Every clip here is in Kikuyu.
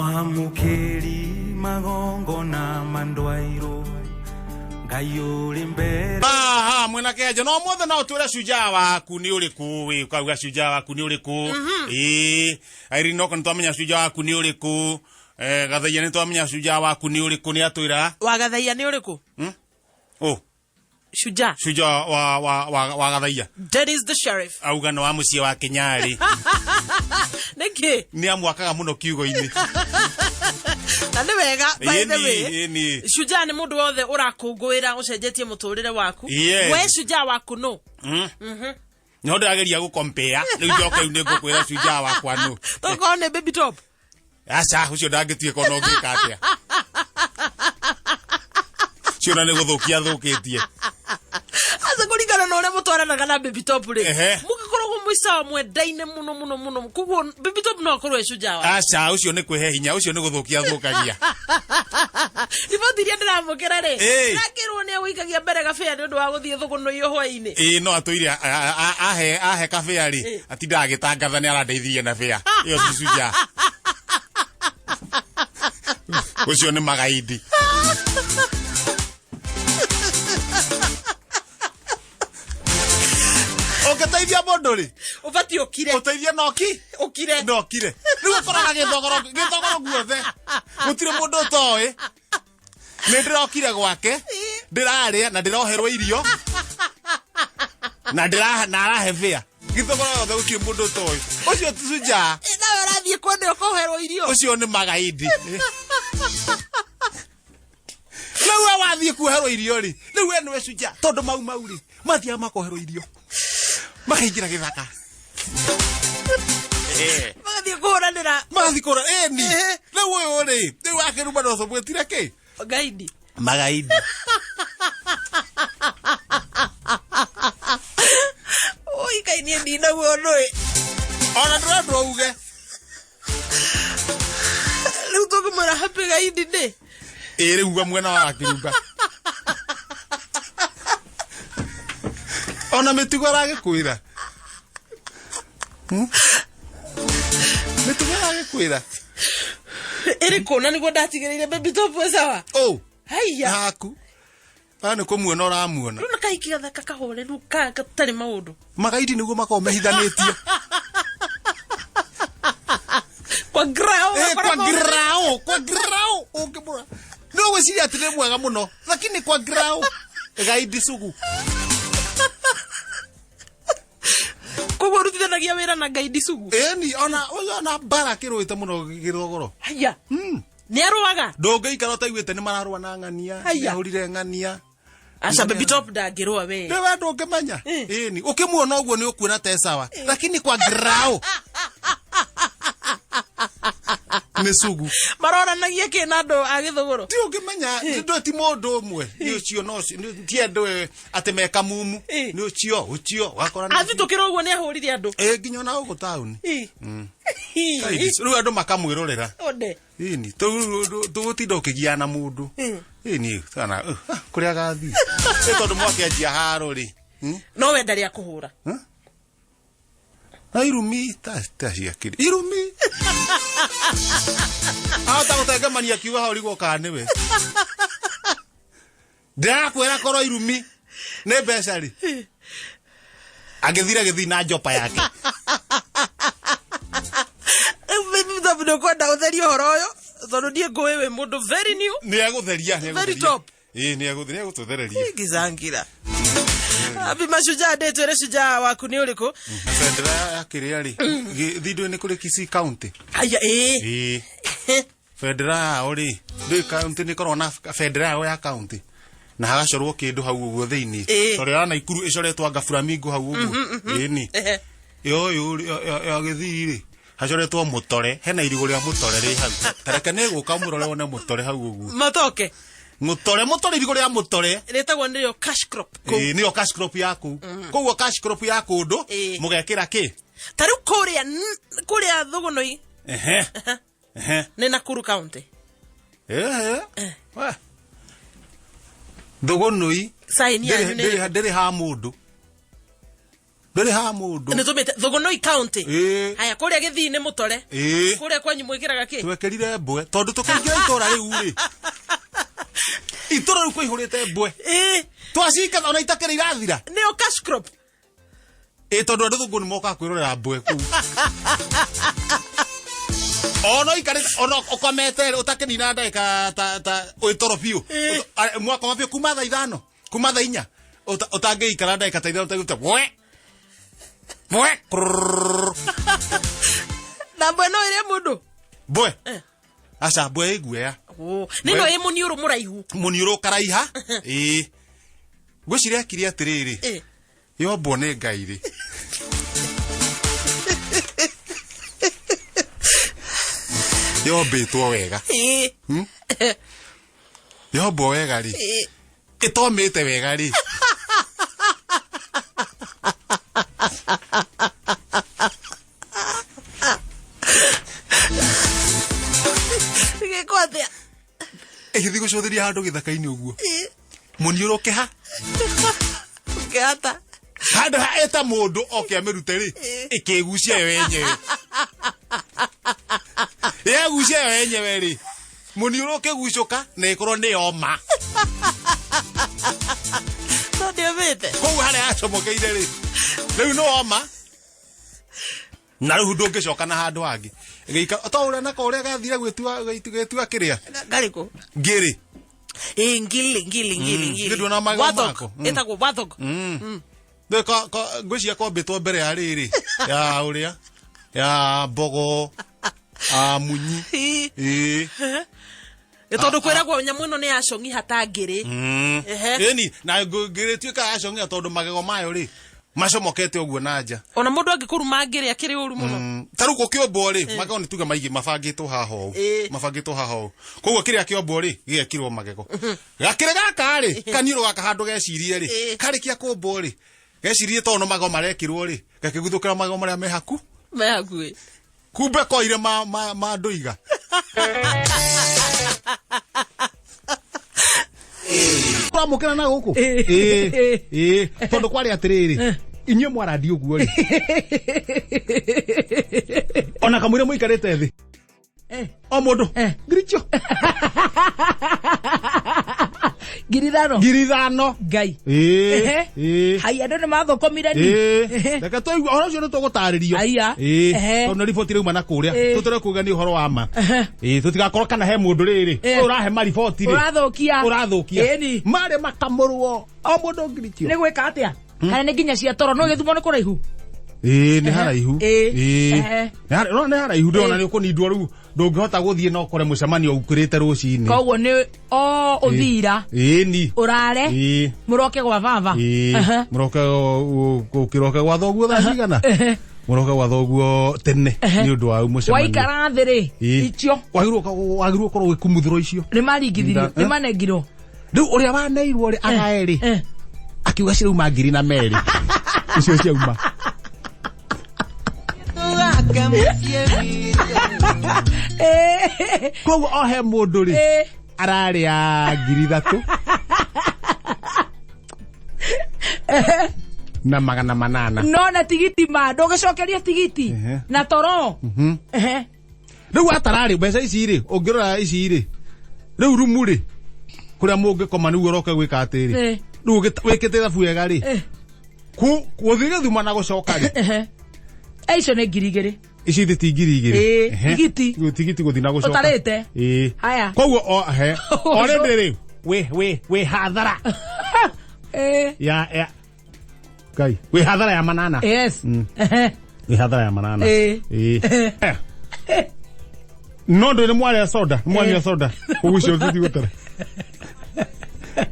Mwamũkĩri magongona mandwairwo Ngai ũrĩ mbere. Aha, mwena kenjo no mothe no twĩre cujaa waku nĩ ũrĩkũ wĩ ũkauga cujaa waku nĩ ũrĩkũ. Ĩĩ Irene noko nĩ twamenya cujaa waku nĩ ũrĩkũ. Eh, Gathaia nĩ twamenya cujaa waku nĩ ũrĩkũ nĩ atwĩra. Wagathaia nĩ ũrĩkũ? Oh, Shujaa. Shujaa wa Gathaia. Dennis the Sheriff. Auga nĩ wa mũciĩ wa Kĩnyarĩ. Nĩkĩ? Nĩ amwakaga mũno kiugo-inĩ. Na nĩ wega, by the way. Ĩni. Shujaa nĩ mũndũ wothe ũrakũngũĩra ũcenjetie mũtũrĩre waku. Yes. We shujaa waku nũ? No ndĩrageria gũkompea rĩu njoke rĩu nĩ ngũkwĩra shujaa wakwa nũ. Tokorwo nĩ Baby Top. Aca ũcio ndangĩtuĩka ona ũngĩka atĩa. Ciona nĩ gũthũkia thũkĩtie. Aca kũringana na ũrĩa mũtwaranaga na Baby Top rĩ. Mũgĩkoragwo mwĩ sawa mwendaine mũno mũno mũno. Koguo Baby Top no akorwo e shujaa waku. Aca ũcio nĩ kwĩhe hinya ũcio nĩ gũthũkia thũkagia. Riboti iria ndĩramũkĩra rĩ. Ĩĩ. Ndĩrakĩrwo nĩ agũikagia mbere gabĩa nĩ ũndũ wa gũthiĩ thũgũnũ-inĩ hwaĩ-inĩ. Ĩĩ no atũire ahe kabĩa rĩ atindaga agĩtangatha nĩ arandeithirie na bĩa ĩyo ti shujaa. Ũcio nĩ magaidi. Ũngĩteithia mũndũ rĩ Ũbatiĩ ũkire. Ũteithie na ũki Ũkire. Na ũkire. Rĩu ũkoraga gĩthogoro gĩthogoro guothe gũtirĩ mũndũ ũtoĩ nĩ ndĩrokire gwake ndĩrarĩa na ndĩroherwo irio na ndĩra na arahe bĩa gĩthogoro yothe gũtirĩ mũndũ ũtoĩ ũcio ti shujaa. Nawe ũrathiĩ kwenda ũkoherwo irio. Ũcio nĩ magaidi. Rĩu we wathiĩ kuoherwo irio rĩ rĩu we nĩwe shujaa tondũ mau mau rĩ mathiaga makoherwo irio makaingĩra gĩthaka. Magathiĩ kũhũranĩra. Magathiĩ kũhũra ĩni. Rĩu ũyũ rĩ rĩu akĩruma no ũmwĩtire kĩ? Gaidi. Magaidi. Oi kai niĩ ndinaguo ũndũ ĩ. Ona ndĩrendwo uge. Rĩu tũkũmwĩra happy gaidi nĩ. Ĩ rĩu uga mwena wa Kĩrumba. Ona mĩtugo aragĩkwĩra. Mĩtugo aragĩkwĩra. Ĩrĩkũ na nĩguo ndatigĩrĩire Baby Top e sawa. Oh. Haiya. Haku. Aya nĩ kũmuona ũramuona. Rĩu na kahiki gathaka kahoreru gatarĩ maũndũ. Magaidi nĩguo makoragwo mehithanĩtie. Kwa grao. Eh, kwa grao, kwa grao ũngĩmũra. No gwĩciria atĩ nĩ mwega mũno, lakini kwa grao gaidi sugu. Koguo ũrutithanagia wĩra na gaidi sugu. Ĩni ona ona mbara kĩrũĩte mũno gĩthogoro. Haiya. Nĩ arũaga. Ndũngĩikara ũtaiguĩte nĩ mararũa na ng'ania. Haiya. Nĩahũrire ng'ania. Aca Baby Top ndangĩrũa we. Nĩ we ndũngĩmenya. Ĩni ũkĩmuona ũguo nĩ ũkuona te sawa. Lakini kwa grao nĩ sugu. Maroranagia kĩ na andũ a gĩthũgũrũ? Ti ũngĩmenya ndũ ti mũndũ ũmwe. Nĩ ũcio no ũcio ti andũ atĩ meka mumu. Nĩ ũcio ũcio wakora. Athitũkĩra ũguo nĩ ahũrire andũ. Ĩ nginya ona gũkũ taũni. Rĩu andũ makamwĩrorera. One. Ĩni tũgũtinda ũkĩgiana mũndũ. Ĩni kana kũrĩa agathiĩ. Nĩ tondũ mwakĩanjia haro rĩ. No wenda rĩa kũhũra. Na irumi ta ciakĩrĩ. Irumi. Ahota gũtengemania kiugo hau ũrigwo kana nĩwe. Ndĩrakwĩra korwo irumi nĩ mbeca rĩ. Agĩthira gĩthii na njopa yake. Baby Top nĩ ũkwenda ũtherie ũhoro ũyũ tondũ niĩ ngũĩ wĩ mũndũ very new. Nĩ egũtheria, nĩ Very egũtheria. top. Ĩĩ nĩ egũtheria, egũtũthereria. Ngicangĩra. Happy Mashujaa Day twĩre shujaa waku nĩ ũrĩkũ? Na bendera ya kĩrĩa rĩ, Gĩthindũ nĩ kũrĩ Kisii County. Haya ĩĩ. Ĩĩ. Bendera yao rĩ, ndũĩ county nĩ ĩkoragwo na bendera yao ya county. Na hagacorwo kĩndũ hau ũguo thĩinĩ. Tondũ ya Naikuru ĩcoretwo anga flamingo hau ũguo. Ĩni. Ya ũyũ rĩ, ya Gĩthii rĩ, hacoretwo mũtore. Hena irigũ rĩa mũtore rĩ hau. Ta reke nĩ gũka ũmũrore wone mũtore hau ũguo. Matoke. Mũtore, mũtore irigũ rĩa mũtore. Rĩtagwo nĩrĩo cash crop. Ĩĩ, nĩyo cash crop ya kũu. Koguo cash crop ya kũndũ, mũgekĩra kĩ? Ta rĩu kũrĩa Thũgũnũi. Nĩ Nakuru County. Ehe. We. Thũgũnũi. Sign yanyu nĩ Ndĩrĩ ha mũndũ. Ndĩrĩ ha mũndũ. Nĩ tũmĩte Thugunui County. Ĩĩ. Haya, kũrĩa Gĩthii nĩ mũtore. Ĩĩ. Kũrĩa kwanyu mwĩkĩraga kĩ? Twekĩrire mbwe tondũ tũkĩingĩra itũra rĩu rĩ, itũra rĩu kũihũrĩte mbwe. Ĩĩ. Twacingata ona itakĩrĩ irathira. Nĩyo cash crop. Ĩ, tondũ andũ thũngũ nĩ mokaga kwĩrorera mbwe kũu. Ona ikarĩ ona ũkomete rĩ, ũtakĩnina ndagĩka ta wĩ toro biũ. Ĩĩ. Mwakoma biũ kuma thaa 5, kuma thaa 4, ũtangĩikara ndagĩka ta 5 ũtaiguĩte bwe bwe krrrr. Na mbwe no ĩrĩe mũndũ? Mbwe? Eh. Aca, mbwe ĩ guoya. Oh, nĩ no ĩ mũniũrũ mũraihu. Mũniũrũ ũkaraiha. Ĩĩ, ngwĩciria ekire atĩrĩrĩ, Ĩ. yombwo nĩ Ngai rĩ, yombĩtwo wega. Ĩ. Yombwo wega rĩ, Ĩ. ĩtomĩte wega rĩ, Gĩkwo atĩa? Ĩgĩthiĩ gũcũthĩria handũ gĩthaka-inĩ ũguo, Ĩ. mũniũrũ ũkĩha Ũkĩhata. Handũ ha eta mũndũ oke amĩrute rĩ, ĩkĩgucia yo yenyewe. Yagucia yo yenyewe rĩ, mũniũrũ ũkĩgucũka na ĩkorwo nĩ yoma. No ndĩomĩte. Kũu harĩa yacomokeire rĩ, rĩu nĩ woma na rĩu ndũngĩcoka na handũ hangĩ. Ĩgĩikara to ũrĩa nako ũrĩa gathire gwĩtua gwĩtua kĩrĩa. Ngarĩkũ? Ngĩrĩ. Ĩ, ngili ngili ngili ngili. Nĩ nduona magego Warthog. mako. Ĩtagwo warthog. Rĩu ngwĩciria kombĩtwo mbere ya rĩrĩ ya ũrĩa ya mbogo a munyi. Ĩ. Ĩĩ. Nĩ tondũ kwĩragwo nyamũ ĩno nĩ yacong'iha ta ngĩrĩ. Ehe. Ĩni na ngĩrĩtuĩka yacong'ia tondũ magego mayo rĩ macomokete ũguo na nja. Ona mũndũ angĩkũruma ngĩrĩ akĩrĩ ũru mũno. Ta rĩu gũkĩũmbwo rĩ, magego nĩ tuge maigĩ mabangĩtwo haha ũũ. Ĩĩ. Mabangĩtwo haha ũũ, koguo kĩrĩa kĩombwo rĩ gĩgekĩrwo magego. Gakĩrĩ gaka rĩ, kaniũrũ gaka handũ gecirie rĩ, Ĩĩ. karĩkia kũmbwo rĩ, gecirie tondũ no magego marekĩrwo rĩ, gakĩguthũkĩra magego marĩa me haku Me hakuhĩ. Kumbe koire ma ndũiga. Twamũkĩra na gũkũ. Ĩĩ. Ĩĩ, tondũ kwarĩ atĩrĩrĩ, inyuĩ mwarandi ũguo rĩ, ona kamũira mũikarĩte thĩ, o mũndũ ngiricio. 5,000. 5,000. Ngai. Ĩĩ. Ehe. Ĩĩ. Hai, andũ nĩ mathũkũmire ni. Ĩĩ. Reke tũigue ũhoro ũcio, nĩ tũgũtarĩrio. Aya. Ĩĩ. Ehe. Tondũ nĩ riboti rauma na kũrĩa, Ĩĩ. tũtũre kuga nĩ ũhoro wa ma. Ĩĩ, tũtigakorwo kana he mũndũ rĩrĩ Ĩĩ. ũyũ ũrahe mariboti rĩ Ũrathũkia. Ũrathũkia. Ĩni. Marĩ makamũrwo o mũndũ ngiricio. Nĩ gwĩka atĩa? Kana nĩ nginya cia toro no gĩthumo nĩ kũraihu. Ĩĩ, nĩ haraihu. Ĩĩ. Ĩĩ. Ehe. Nĩ haraihu, ndĩrona Ĩĩ. nĩ ũkũnindwo rĩu, ndũngĩhota gũthiĩ na ũkore mũcemanio ũkĩrĩte rũcinĩ. Koguo nĩ o ũthira Ĩĩ ni. ũrare Ĩĩ. mũroke gwa baba. Ĩĩ. Ehe. Mũroke ũkĩroke gwa thoguo thaa cigana? Ehe. Mũroke gwa thoguo tene nĩ ũndũ wa mũcemanio. Waikara thĩ rĩ, Ĩĩ. icio Wagĩrĩirwo ũkorwo ũgĩkumuthũrwo icio. nĩ maringithirio, Nda- nĩ manengirwo. Rĩu ũrĩa waneirwo rĩ agae rĩ, Eh. akiuga cirauma ngiri na merĩ icio ciauma. Eh. Koguo o he mũndũ rĩ Eh. ararĩa 3800. No na tigiti ma ndũgĩcokeria tigiti Ehe. na toro. Ehe. Rĩu atararĩ mbeca ici rĩ, ũngĩrora ici rĩ, rĩu rumu rĩ kũrĩa mũngĩkoma nĩguo ũroke gwĩka atĩrĩ, Eh. rĩu wĩkĩte ithabu wega rĩ, Eh. gũthiĩ gĩthuma na gũcoka rĩ, Ehe. Eh, icio nĩ 2,000. Ici thĩ ti 2,000. Ĩĩ, Ehe. tigiti. Tigiti gũthiĩ na gũcoka. Ũtarĩte? Ĩĩ. Haya. Koguo o he already rĩ wĩ hathara Eh. ya Ngai, wĩ hathara ya 800. Yes. Ehe. Wĩ hathara ya 800. Ĩĩ. Ĩĩ. Eh. No ndũ nĩ mwarĩa soda, nĩ mwanyua soda, koguo icio tũtigũtara,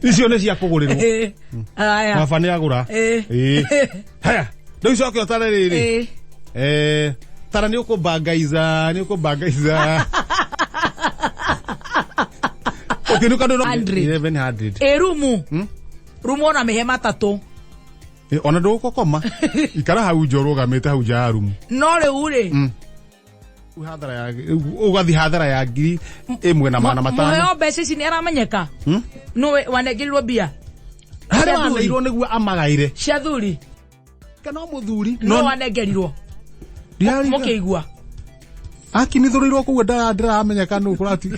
icio nĩ cia kũgũrĩrwo. Eh. Haya. Baba nĩ agũra. Ĩĩ. Ĩĩ. Haya, rĩu coke ũtare rĩrĩ. Eh. Eh, tara nĩ ũkũbangaiza, nĩ ũkũbangaiza ũkĩnuka ndũ 100. 1100. Ĩ, rumu. Rumu ona mĩhe matatũ. Eh, ona ndũgũkoma, ikara hau nja ũrũgamĩte hau nja ya rumu. No rĩu rĩ, Hathara ya ũgathiĩ hathara ya 1500. Mũheo mbeca ici nĩ aramenyeka? Nũ wanengerirwo mbia? Harĩa Cia thuri. waneirwo nĩguo amagaire. Cia thuri. Ndiraririka no muthuri. No wanengerirwo. Ndiraririka. Mũkĩigua. Akinithũrĩirwo kũu ndĩramenyeka nũ kũrati.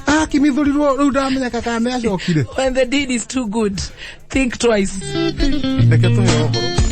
Akinithũrirwo rĩu ndamenyeka kana nĩ acokire. When the deed is too good, think twice. Reke tũheo ũhoro.